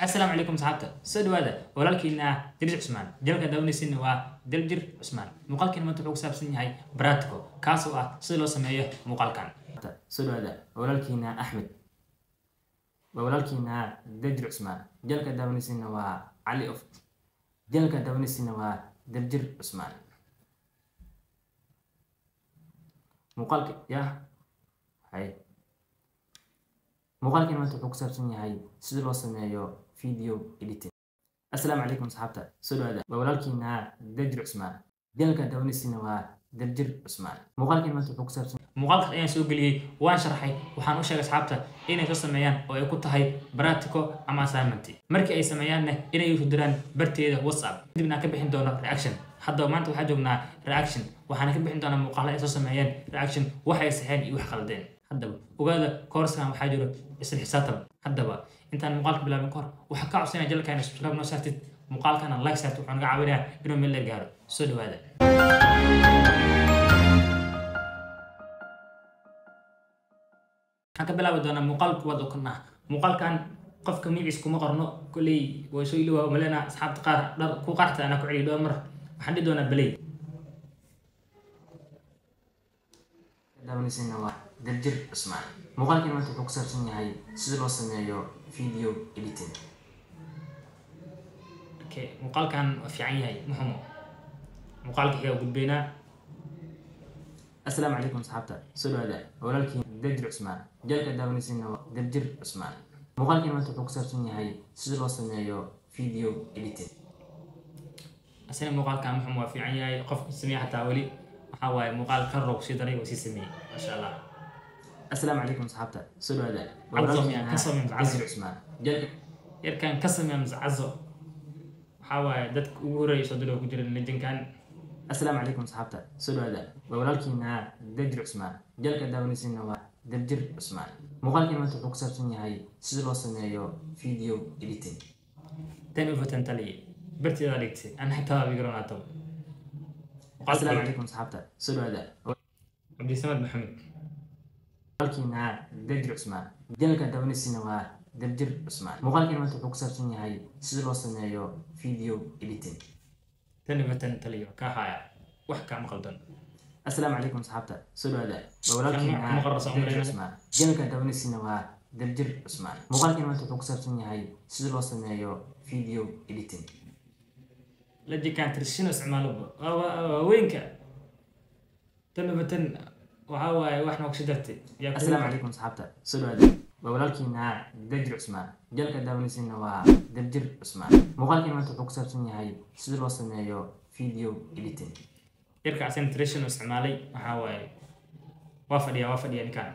Assalaamu calaykum asxaabta, soo dhawaada. Walaalkiina Daljir Cusmaan, jalka daawanaysiina waa Daljir Cusmaan. Muuqaalkiina maanta wuxuu ku saabsan yahay practico, kaasoo ah sida loo sameeyo muuqaalkan. Soo dhawaada, walaalkiina Axmed, waa walaalkiina Daljir Cusmaan, jalka daawanaysiina waa Cali of, jalka daawanaysiina waa Daljir Cusmaan. Muuqaalka ya hay, muuqaalkiina maanta wuxuu ku saabsan yahay sida loo sameeyo video editing. Assalaamu calaykum asxaabta, soo dhawaada. Waa walaalkiina Daljir Cusmaan, jalka daawanaysiina waa Daljir Cusmaan. Muuqaalkiina maanta wuxuu ku saabsan Muuqaalkaas ayaan soo geliyey, waan sharxay, waxaan u sheegay asxaabta inay soo sameeyaan oo ay ku tahay practico ama assignment. Markii ay sameeyaanna inay isu diraan barteeda WhatsApp, kadibna aan ka bixin doono reaction. Haddaba maanta waxaa joognaa reaction, waxaana ka bixin doonaa muuqaalo ay soo sameeyeen reaction, waxay saxeen iyo wax khaldeen. Haddaba ogaada, koorskan waxaa jiro isla xisaabtan. Haddaba intaan muuqaalka bilaabin kahor, waxaa ka codsanaya jalkaana subscribe noo saartid, muuqaalkana like saartid, wuxuu naga caawinayaa inuu meel dheer gaaro. Soo dhawaada. Waxaan ka bilaabi doonaa muuqaal kuwaad oo kan ah. Muuqaalkan qofka magaciisa kuma qorno, kolley waa soo ili, waa umalena asxaabta qaar dhar ku qaarta anaa ku celiyo dhowr mar. Waxaan dhihi doonaa balay. Daawanaysiina waa Daljir Cusmaan. Muuqaalkiina maanta wuxuu ku saabsan yahay sida loo sameeyo video editing. Okay, muuqaalkan waa fiican yahay, muxumo. Muuqaalka xiga gudbeynaa. Assalaamu calaykum asxaabta, soo dhawaada. Walaalkiin Daljir Cusmaan, jalka daawanaysiina waa Daljir Cusmaan. Muuqaalkiina maanta wuxuu ku saabsan yahay sida loo sameeyo video editing. Asina muuqaalkan muxum, waa fiican yahay. Qofka sameeya xataa weli waxaa waaye muuqaal kan roog sii daray, waa sii sameeyey, maasha Allah. Assalaamu calaykum asxaabta, soo dhawaada. Cazo miyaa? Ka sameey cazo. Daljir Cusmaan, jalka Yarkan ka sameeya mascazo, waxaa waaye dadka ugu horreeya soo diro ku jira lejankan. Assalaamu calaykum asxaabta, soo dhawaada. Waa walaalkiina Daljir Cusmaan, jalka daawanaysiina waa Daljir Cusmaan. Muuqaalkiina maanta wuxuu ku saabsan yahay sida loo sameeyo video editing. 10 over 10 taliye, barteeda dhigtay ana xitaa waa bigaroonaato. Assalaamu calaykum asxaabta, soo dhawaada. Cabdisamad Maxamed. Walaalkiina Daljir Cusmaan, jalka daawanaysiina waa Daljir Cusmaan. Muuqaalkiina maanta wuxuu ku saabsan yahay sida loo sameeyo video editing. 10 over 10 taliye, waa kaa haya, wax kaama qaldan. Assalaamu calaykum asxaabta, soo dhawaada. Waa walaalkiina Kuma qoraysa. Daljir Cusmaan, jalka daawanaysiina waa Daljir Cusmaan. Muuqaalkiina maanta wuxuu ku saabsan yahay sida loo sameeyo video editing. Lejankan tirshino isticmaaloba waaweynka. 10 over 10 waxaa waaye wax noogu dartay. Yaa Assalaamu calaykum asxaabta, soo dhawaada. Waa walaalkiina Daljir Cusmaan, jalka daawanaysiina waa Daljir Cusmaan. Muuqaalkiina maanta wuxuu ku saabsan yahay sida loo sameeyo video editing. Yarka asina tirshino isticmaalay, waxaa waaye waa fadhiya, waa fadhiya ninkaan.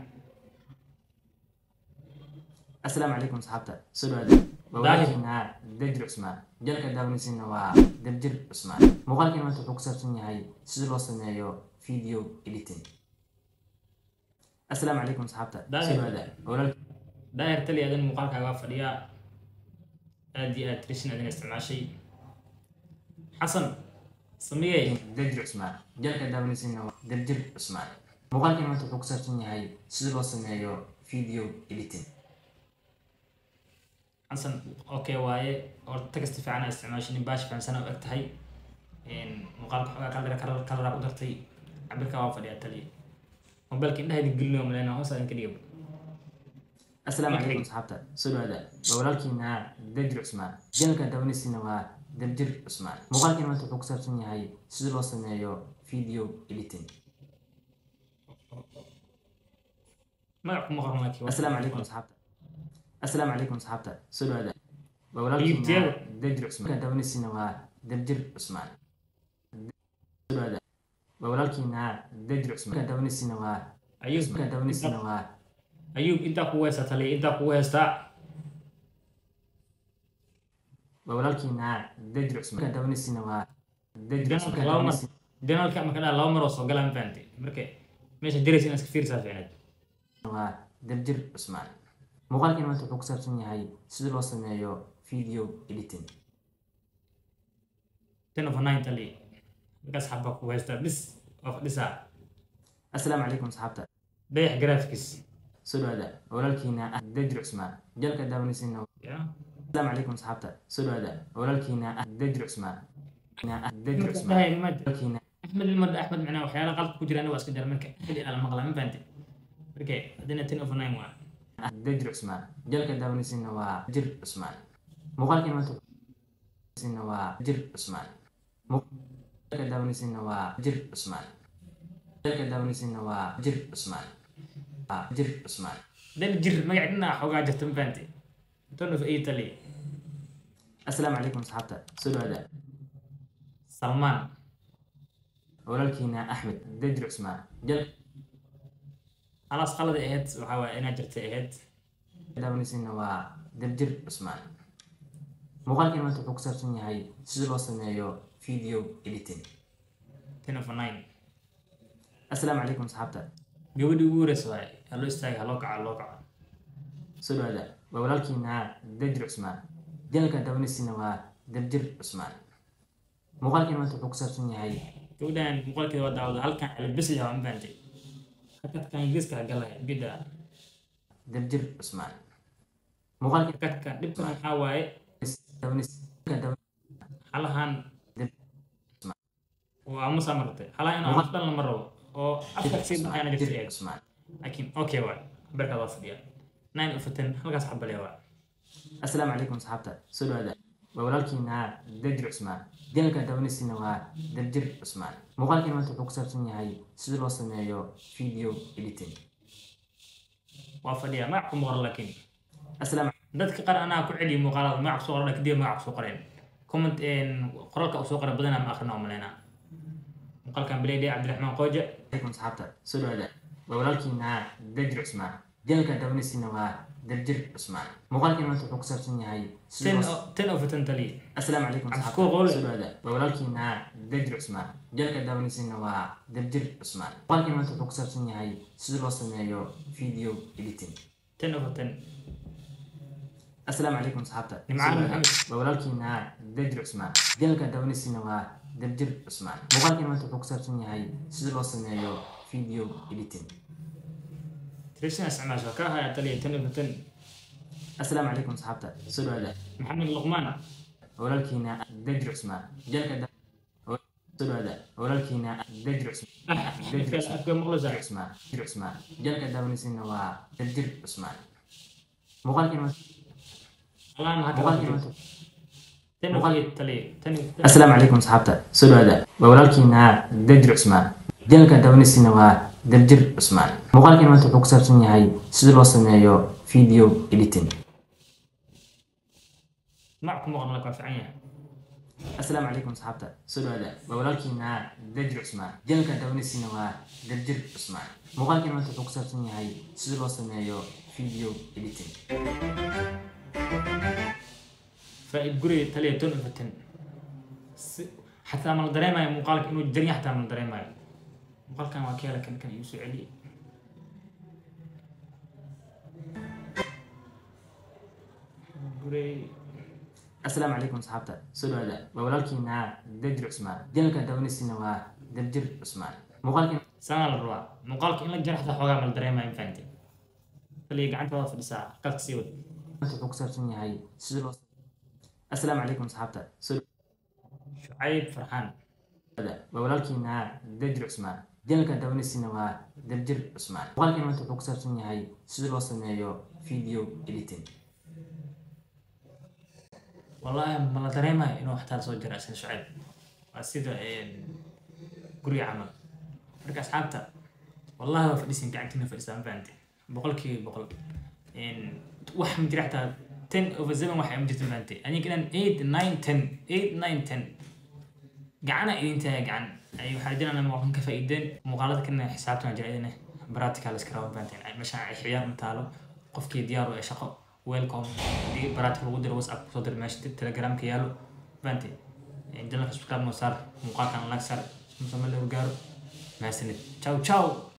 Assalaamu calaykum asxaabta, soo dhawaada. Waa Daahir. walaalkiina Daljir Cusmaan, jalka daawanaysiina waa Daljir Cusmaan. Muuqaalkiina maanta wuxuu ku saabsan yahay sida loo sameeyo video editing. Assalaamu calaykum asxaabta, soo Daahir. dhawaada. Waa walaal Daahir tali, adan muuqaalkaaga waa fadhiyaa, aad iyo aad trishin adina isticmaashay. Xasan samiyey. Daljir Cusmaan, jalka daawanaysiina waa Daljir Cusmaan. Muuqaalkiina maanta wuxuu ku saabsan yahay sida loo sameeyo video editing. Xasan okay waaye, horta tagasti fiican aa isticmaashay, nin baash fahamsan oo eg tahay. Muuqaalka xoogaa kalara kalara ku dartay, cabirka waa fadhiyaa taliya. Mobilka indhaha idin gelino maleyna, hoos idinka dhigaba. Assalaamu Okay. calaykum asxaabta, soo dhawaada. Waa walaalkiina Daljir Cusmaan, jalka daawanaysiina waa Daljir Cusmaan. Muuqaalkiina maanta wuxuu ku saabsan yahay sida loo sameeyo video editing. Magac kuma qoran laakiin Assalaamu calaykum asxaabta, assalaamu calaykum asxaabta, soo dhawaada. Waa Ayub walaalkiina Tiago. Daljir Cusmaan, jalka daawanaysiina waa Daljir Cusmaan. Soo dhawaada. Waa walaalkiina Daljir Cusmaan, jalka daawanaysiina waa Ayub. jalka daawanaysiina waa Ayub, intaa kugu heystaa taliya, intaa kugu heystaa. Waa walaalkiina Daljir Cusmaan, jalka daawanaysiina waa Daljir Cusmaan. Janalka laba mar, janalka marka dhaa laba mar oo soo galaa, ma fahantay? Marka meesha diraysa inaad iska fiirisaa fiicneed. Waa Daljir Cusmaan. Muuqaalkiina maanta wuxuu ku saabsan yahay sida loo sameeyo video editing. 10 over 9 taliya, markaas xabaa kugu heystaa, bis waa fadhisaa. Assalaamu calaykum asxaabta. Dayax Graphics. Soo dhawaada. Walaalkiina Daljir Cusmaan, jalka daawanaysiina Ya. Asalaamu calaykum asxaabta, soo dhawaada. Walaalkiina Dajir Cusmaan, Dajir Cusmaan, walaalkiina Axmed ilmada Axmed, macnaha waxyaala qalka ku jiraan waa iska jara. Marka Axmed ilaa la maqlaa, ma fahantay? Marka haddana 9/10 waa Dajir Cusmaan. Jalka daawanaysiina waa Jir Cusmaan. Muuqaalkiina maanta waa Jir Cusmaan. Jalka daawanaysiina waa Jir Cusmaan. Jalka daawanaysiina waa Jir Cusmaan, Jir Cusmaan. Dal jir magac dhinaca xoogaa jirta, ma fahantay? 10/8 tali. Asalaamu calaykum asxaabta, soo dhawaada. Salmaan. Walaalkiina Axmed Dajir Cusmaan. Khalaas, qalad ay ahayd, waxaa waaye inaad jirtay ahayd. Daawanaysiina waa Daljir Cusmaan. Muuqaalkiina maanta wuxuu ku saabsan yahay sida loo sameeyo video editing. 10/9. Asalaamu calaykum asxaabta. Gabadhii ugu horeysa waaye, haloo istaaga, haloo kaco, haloo kaco. Soo dhawaada. Waa walaalkiina Dajir Cusmaan. Janalka daawanaysiina waa Daljir Cusmaan. Muuqaalkiina maanta wuxuu ku saabsan yahay Gabadhan muuqaalkeeda waa daawada, halkan cilad bes yahay, ma fahantay? Hakadkan ingiriiska galaya bida. Daljir Cusmaan. Muuqaalkiina Hakadkan dhibkan waxaa waaye halahan oo aamusa martay, halahan inuu aamus dhan lama rabo oo afka sii baxayana jirta eeg. Cusmaan. Laakiin okay waay, barkaad waa fadhiya, 9/10 halkaas xabalaya waa. Asalaamu calaykum asxaabta, soo dhawaada. Waa walaalkiina Dajir Cusmaan. Janalka daawanaysiina waa Daljir Cusmaan. Muuqaalkiina maanta wuxuu ku saabsan yahay sida loo sameeyo video editing. Waa fadhiya, magac kuma qoran laakiin. Asalaamu Dadka qaar anaa ku celiya muuqaalada, magac kusoo qoran kadib magac kusoo qoreen comment qoraalka uu soo qoray badanaa ma akhrina, umaleynaa muuqaalkan bileydhe Cabdiraxmaan Qooja. Calaykum asxaabta, soo dhawaada. Waa walaalkiina Dajir Cusmaan. Janalka daawanaysiina waa Daljir Cusmaan. Muuqaalkiina maanta wuxuu ku saabsan yahay 10/10 taliya. Asalaamu calaykum asxaabta, soo dhawaada. Waa walaalkiina Dajir Cusmaan. Janalka daawanaysiina waa Daljir Cusmaan. Muuqaalkiina maanta wuxuu ku saabsan yahay sida loo sameeyo video editing. 10/10. Asalaamu calaykum asxaabta. Nimcaan Maxamed. Waa walaalkiina Dajir Cusmaan. Janalka daawanaysiina waa Daljir Cusmaan. Muuqaalkiina maanta wuxuu ku saabsan yahay sida loo sameeyo video editing. Telefishin isticmaasho ka haya taliya, 10/10. Asalaamu calaykum asxaabta, soo dhawaada. Maxamed Luqmaan. Walaalkiina Dajir Cusmaan. Janalka soo dhawaada. Walaalkiina Dajir Cusmaan. Afka maqlaysaa. Cusmaan, Jir Cusmaan. Janalka daawanaysiina waa Daljir Cusmaan. Muuqaalkiina maanta 10/8 taliya, 10. Asalaamu calaykum asxaabta, soo dhawaada. Waa walaalkiina Dajir Cusmaan. Janalka daawanaysiina waa Daljir Cusmaan. Muuqaalkiina maanta wuxuu ku saabsan yahay sida loo sameeyo video editing. Magac kuma qoran laakiin waa fiican yahay. Asalaamu calaykum asxaabta, soo dhawaada. Waa walaalkiina Dajir Cusmaan. Janalka daawanaysiina waa Daljir Cusmaan. Muuqaalkiina maanta wuxuu ku saabsan yahay sida loo sameeyo video editing. Faaid guriga taliya, 10/10. Xataa ma la dareemayo muuqaalka inuu jarya, xataa ma la dareemayo muuqaalkan. Waa keela kan kan igu soo celiyey gurey. Asalaamu calaykum asxaabta, soo dhawaada. Waa walaalkiina Dajir Cusmaan. Janalka daawanaysiina waa Daljir Cusmaan. Muuqaalkiina Saana la rabaa muuqaalka in la jaro, xataa xoogaa ma la dareemayo, ma fahantay? Taliya gacanta waa fadhisaa, halkaas kasii wad. Maanta wuxuu ku saabsan yahay sida loo. Asalaamu calaykum asxaabta, soo Shucayb Farxaan. dhawaada. Waa walaalkiina Dajir Cusmaan. Janalka daawanaysiina waa Daljir Cusmaan. Muuqaalkiina maanta wuxuu ku saabsan yahay sida loo sameeyo video editing. Wallaahi ma la dareemayo inuu xataa soo jaro isna Shucayb, waa sida guriga camal. Marka asxaabta, wallahi waa fadhiisin, gacantiina fadhisaa, ma fahantay? 100% wax ma jira, xataa 10/7 wax ma jirto, ma fahantay? Aniga inaan 8 9 10 8 9 10 gacana idin tahay gacan ay waxaa jiraan muuqan ka faa'iideen muuqaalada kana xisaabtana jira idin practical iska rabo, ma fahanteen? Meeshaan ay xiyaar ma taalo. Qofkii diyaar u ee shaqo, welcome. Hadii practical lagu diro, WhatsApp kusoo dir, meesha Telegramka yaalo, ma fahanteen? Janalka subscribe noo saar, muuqaalkan like saar, musamman loo gaaro. Mahadsanid, ciao ciao.